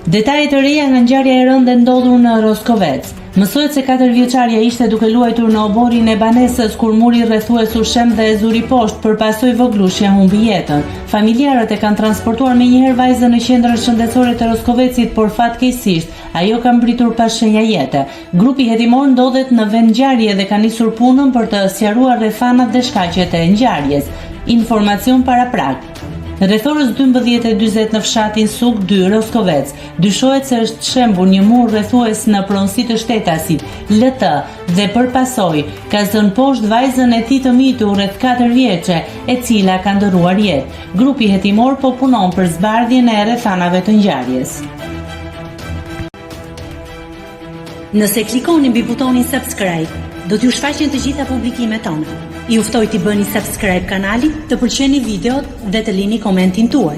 Detaje të reja nga ngjarja e rëndë e ndodhur në Roskovec. Mësohet se 4 vjeçarja ishte duke luajtur në oborrin e banesës kur muri rrethues u shemb dhe e zuri poshtë, për pasojë vogëlushja humbi jetën. Familjarët e kanë transportuar menjëherë vajzën në qendrën shëndetësore të Roskovecit, por fatkeqësisht ajo ka mbërritur pa shenja jete. Grupi hetimor ndodhet në vendngjarje dhe ka nisur punën për të sqaruar rrethanat dhe shkaqet e ngjarjes. Informacion paraprak. Rreth orës 12:40 në fshatin Suk 2, Roskovec, dyshohet se është shembur një mur rrethues në pronësi të shtetasit LT dhe për pasojë ka zënë poshtë vajzën e tij të mitur rreth 4 vjeçe, e cila ka ndërruar jetë. Grupi hetimor po punon për zbardhjen e rrethanave të ngjarjes. Nëse klikoni mbi butonin subscribe, do t'ju shfaqen të gjitha publikimet tona. Ju ftoj t'i bëni subscribe kanalit, të pëlqeni videot dhe të lini komentin tuaj.